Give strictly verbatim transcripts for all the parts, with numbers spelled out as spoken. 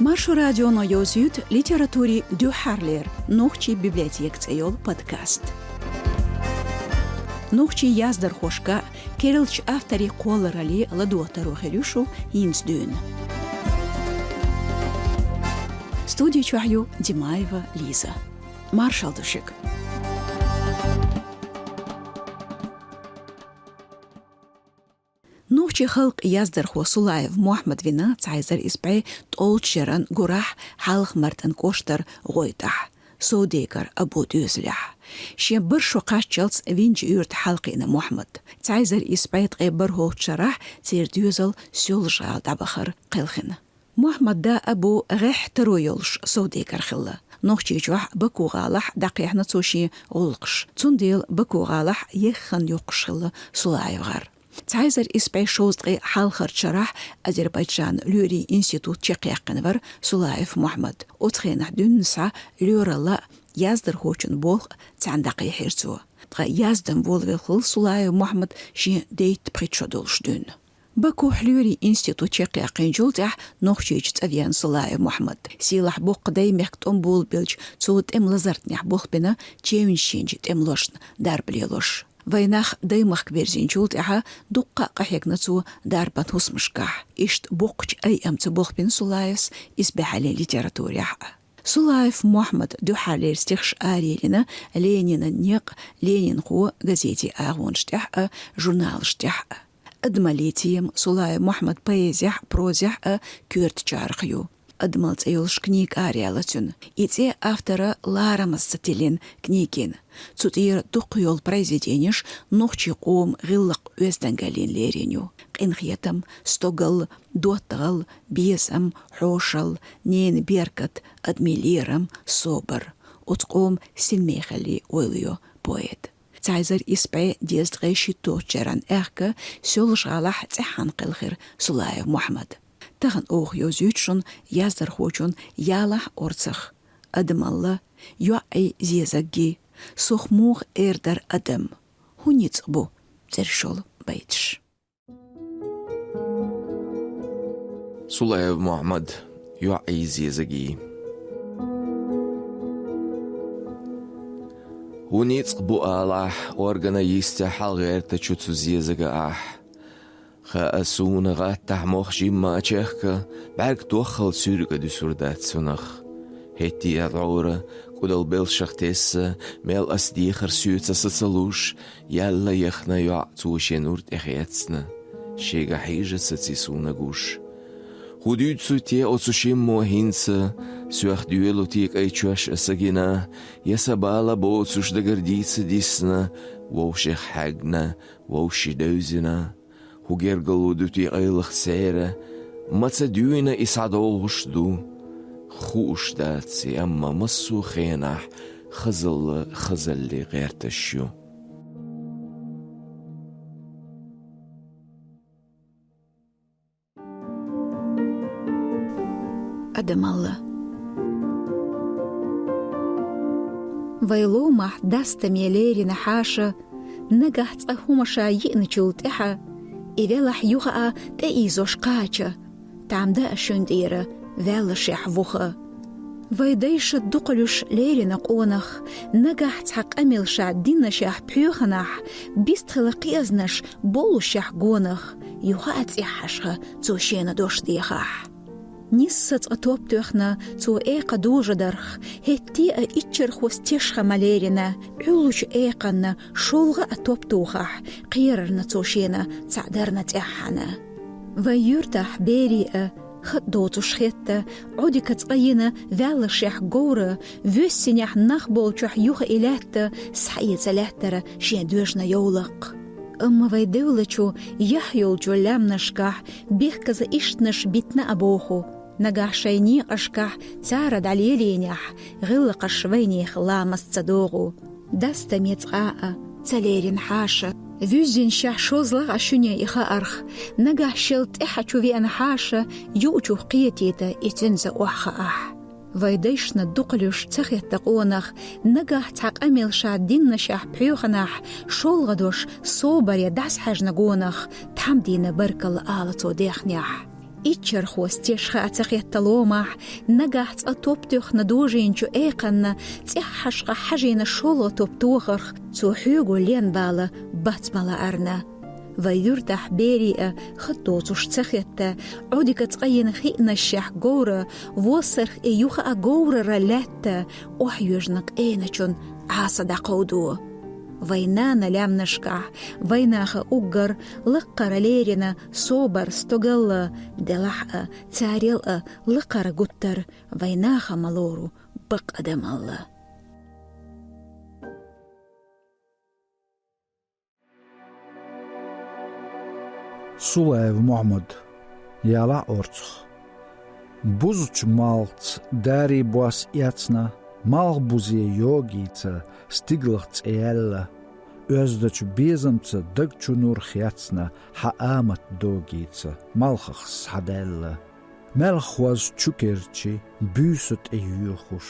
Маршо радионо йовзуьйту литературин дуьххьарлера «Нохчийн библиотека» цӀе йолу подкаст. Нохчийн яздархошка, керлачу авторийн кхолларалле ладогӀа таро хир ю шу хӀинца дуьйна. Студи чохь ю Димаева Лиза. Маршалла ду шуьга. Нохчийн халкъан яздархо Сулаев Мохьмад вина цхьа эзар исс бӀе ткъолгӀачу шеран гурахь Хьалха-Мартан кӀоштара ГӀойтӀахь, совдегар Абун доьзалехь. Шен барх шо кхаччалц Винжи-Юьрта хьалакхиъна Мохьмад. Цхьа эзар исс бӀе ткъе бархӀолгӀачу шарахь церан доьзал Соьлжа-ГӀала дӀабахар кхелхина. Мохьмадан да Абу гӀеххьа таро йолуш совдегар хилла. Нохчийчохь Баку-гӀалахь дӀакхехьна цо шен гӀуллакхаш. Цундела Баку-гӀалахь еххана йоккхуш хилла Сулаевгара. Цхьа эзар исс бӀе шовзткъе хьалхарчу шарахь Азербайджанан лоьрийн институт чекхъяьккхина вара Сулаев Мохьмад. Оцу хенахь дуьйна схьа лоьралла а, яздархочун болх а царна дӀакхехьира цо. Ткъа яздина волавелла хилла Сулаев Мохьмад шен дейтта пхийтта шо долуш дуьйна. Бакухь лоьрийн институт чекхъяьккхинчул тӀаьхьа Нохчийчу цӀа веана Сулаев Мохьмад. Сийлахь-боккха Даймехкан тӀом болабелча, цо тӀеман лазартнехь болх бина Чевнжичейн тӀемалошна дарба лелош. Вайнах Даймахка верзинчул тӀаьхьа дуккха а къахьегна цо дарбан хӀусамашкахь. Иштта боккхачу айамца болх бина Сулаевс исбаьхьаллин литературехь а. Сулаев Мохьмада дуьххьарлера стихаш араяьллина «Ленинан некъ», «Ленинхо» газетийн агӀонаш тӀехь а, журналаш тӀехь а. Адамаллин тема Сулаев Мохьмадан поэзехь а, прозехь а коьрта чарах ю. «Адамалла» цӀе йолуш книга араяьлла цуьнан. И цӀе автора ларамаза ца тиллина книгина. Цу тӀера дукха йолу произведенеш нохчийн къоман гӀиллакх-оьздангаллина лерина ю. Къинхетам, стогалла, доттагӀалла, безам, хьошалла, ненан беркат, адамийн лерам, собар. Оцу къоман синмехаллин ойла йо поэта. Цхьа эзар исс бӀе дезткъе шийтталгӀачу шеран аьхка Соьлжа-ГӀалахь цӀеххьана кхелхира Сулаев Мохьмад. Тахана оха йовзуьйту шуна яздархочун ялахь орцах: «Адамалла, йоӀий, зезаггий, сох муха эр дара адам? ХӀун ницкъ бу?» цӀераш йолу байташ. Сулаев Мохьмад, «ЙоӀий, зезаггий». ХӀун ницкъ бу алахь, органа йистехь хьалагӀертачу цу зезага ахь. Хаьа суна, гӀаттахь мох жимма а чехка, бӀаьрг тоххал суьрга дуьсур дац цунах. ХӀетте а ловра, кӀудал белшах тесса, мел ас дехар соьца са ца луш, яьлла яхна йоӀ цо шен нур тӀе хецна, шега хьежа саци суна гуш. ХӀун дуьйцу те оцу шиммо хӀинца, соьх доьлу те кӀайн чоьш аса гина, я сан бала боцуш дагар дийца дисна, вовшех хьаьгна, вовши девзина? ХӀун гергарло ду те къайлаха церан? Ма ца дуьйна и схьадогӀуш ду? Хууш дац и, амма массо а хенахь хазалла хазалле гӀерташ ю. Адамалла. Вай ломахь дастаме лерина хьаша, нагахь цкъа хӀума ша йиъначул тӀаьхьа, и велахь юха а тӀеийзош кхача, тхьамда а шуьнан тӀера ваьллашехь вуха. Вай дайша дукхалуьш лерина къонах, нагахь цхьа къамел ша диннашехь пхьоьханахь, бистхила кхезнаш боллушехь гонах, юха а цӀеххьашха цо шена дош дехахь. Нисса цкъа топ тоьхна цо экха дожадарх, хӀетте а иччархос тешха ма лерина, Ӏуьллучу экханна шолгӀа а топ тухахь, кхерарна цо шена цхьаъ дарна тӀаьххьана. Вайн юьртахь берий а, хатӀ доцуш хетта, Ӏодика цкъа йина ваьллашехь говра, воьссинехь нах болчохь юха и лаьтта схьаэца лаьттара шен доьжна йовлакх. Амма вай девллачу яхь йолчу лаьмнашкахь бехказа ишттанаш битина а боху, нагахь шайн некъашкахь цара дӀалелийнехь, гӀиллакхаш вайнех ламаз ца догӀу. Дастаме цкъа а ца лерина хьаша, вуьззинчохь шозлагӀа шуьне и хаарх, нагахь шел тӀаьхьа чу веана хьаша юучух кхетийта и цуьнца охьахаахь. Вай дайшна дукхалуьш ца хетта къонах, нагахь цхьа къамел ша диннашехь пхьоьханахь, шолгӀа дош собаре дӀасахьаьжна гонах, тхьамдина баркалла ала цо дехнехь. Иччархо стеш хаа ца хетта ломахь, нагахь цкъа топ тоьхна дожийначу экханна, цӀеххьашха хьажийна шолгӀа топ тохарх, цо хьоьгу лен бала бац ма лаарна. Вай юьртахь берий а хатта доцуш ца хетта, Ӏодика цкъа йина хиънашшехь говра, воссарх и юха а говрара лаьтта, охьайоьжна къеначун Ӏаса дӀакховдо. Вай нана лаьмнашкахь, вайнаха уггар лаккхара лерина собар, стогалла, делахь а, царел а лакхара гуттар, вайнаха ма лору бакъ адамалла. Сулаев Мухьаммад, ялахь орцах. Бузучу малхца дарий бос эцна, малхбузе йогийца, стигалах цӀе яьлла, оьздачу безамца даг чу нур хецна, хьан амат догийца, малхах схьадаьлла. Мелххоз чу керчи, буьйса тӀе йоьхуш,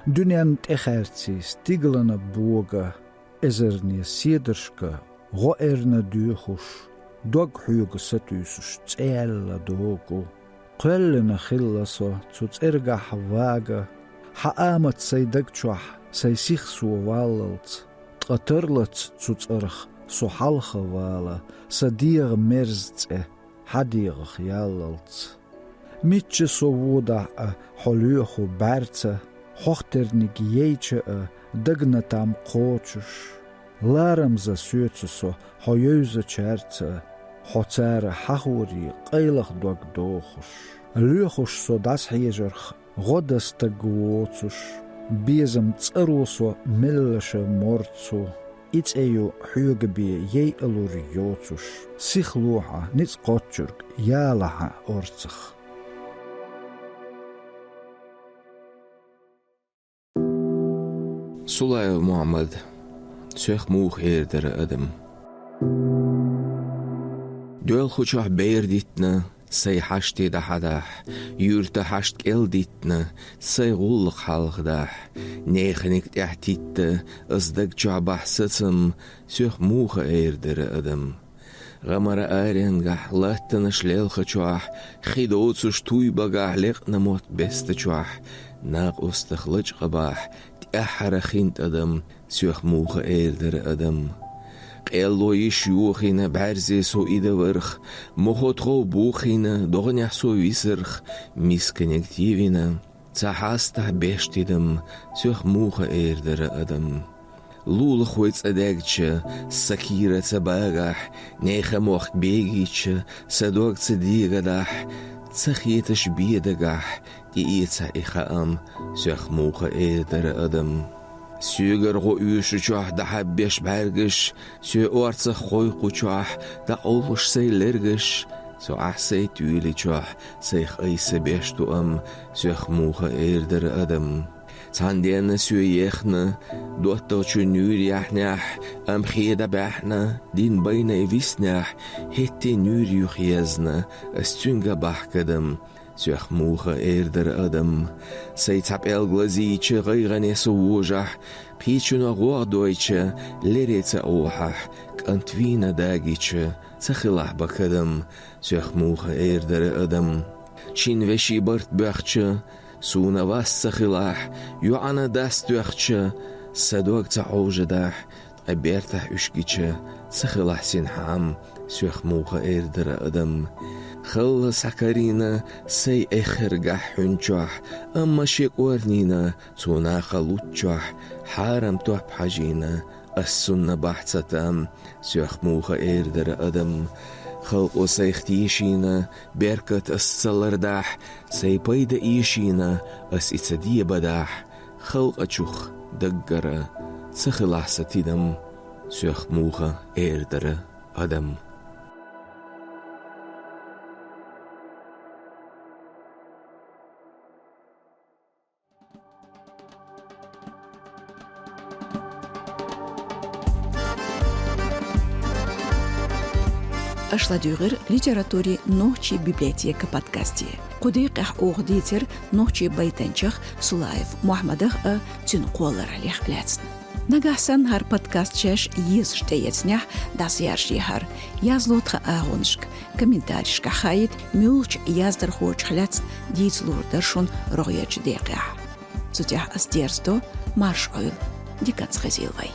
дуьненна тӀехаьрций стигалана бога, эзарне седаршка гӀо эрна доьхуш, дог хьоьга сатуьйсуш цӀе яьлла догу. Кхоьллина хилла со цу цӀергахь вага, хьан амат сайн даг чохь, сайн сих со валлалц, ткъа тарлац цу цӀарах со хьалха вала, сан дегӀан мерза цӀе хьан дегӀах яллалц. Мичча со водахь а хьо лоьху бӀаьрца, хьох терниг яйча а дагна там кхочуш. Ларамза соьцу со хьо евзачаьрца, хьо цара хьахорий къайлаха дог дохуш. Лоьхуш со дӀасахьежарх гӀо дан стаг воцуш, безам цӀаро со меллаша морцу. И цӀе ю хьоьга бен яйалур йоцуш, сихло хьан ницкъ кхоччург ялахьа орцах. Сулаев Мухьаммад, соьх муха эр дара адам? Доьлхучохь бер дитина, сай хьаштий дӀахьадахь, юьрта хьашт кӀел диттина, сай гӀуллакх хьалхадахь, неханиг тӀехь титта, ас даг чохь бахь сацам, соьх муха эр дара адам? ГӀамара аренгахь, латтанаш лелхачохь, хи доцуш туй багахь, лекъна мотт бестачохь, накъостах лачкъа бахь, тӀаьххьара хин тӀадам, соьх муха эр дара адам? Къелло йиш йохийна, бӀаьрзе со идаварх, мохо тхов бохийна, догӀанехь со висарх, мисканиг тевина, ца хьастахь беш тидам, соьх муха эр дара адам? Лулахой цӀа даьгча, сан кийра ца багахь, нехан мохк бегийча, сан дог ца дегадахь, ца хеташ бен дагахь, тӀеэцахь и хаам, соьх муха эр дара адам? Соьгара гӀо оьшучохь дӀахьаббеш бӀаьргаш, соь орцах кхойкхучохь, дӀакъовлуш сай лергаш, со ахь сай туьйличохь, сайх айса беш туам, соьх муха эр дара адам? Цхьана денна соь ехна, доттагӀчун нуьйр яхьнехь, ам хеда баьхна, дин байна и виснехь, хӀетте нуьйр юха езна, ас цуьнга бахкадам, соьх муха эр дара адам? Сай цхьа пӀелг лазийча, гӀайгӀане со вожахь, кхечунах гӀогӀ дойча, лере ца Ӏохьахь, кӀант вийна дагича, ца хилахь бакадам, соьх муха эр дара адам? Шин веший барт боьхча, суна вас ца хилахь, йоӀана дас тоьхча, сан дог ца Ӏовжадахь, ткъа бертахь уьш гича, ца хилахь синхьаам, соьх муха эр дара адам? Халла схьакарийна сай эххаргахь хьуьнчохь, амма шен кӀорнийна цо наха луччохь, хьарам топ хьажийна, ас цунна бахь ца там, соьх муха эр дара адам? Халкъо сайх тешийна, беркат ас ца лардахь, сай пайда эшийна, ас и ца дебадахь, халкъачух даггара ца хилахь сан тидам, соьх муха эр дара адам? Аша ладуьйгӀира литературин нохчийн библиотека подкасте. Кху декъехь оха дийцира нохчийн байтанчех Сулаев Мухьаммадах а, цуьнан кхолларалех а лаьцна. Нагахь санна хӀара подкаст шаьш езаш тӀеэцнехь, дӀасаяржае хӀара. Язло тхан агӀонашка, комментаришкахь хаийта, муьлхачу яздархочух лаьцна дийца лур дара шуна рогӀерчу декъехь. Цу тӀехь ас дерзадо, марша Ӏойла, диканца хезийла вай.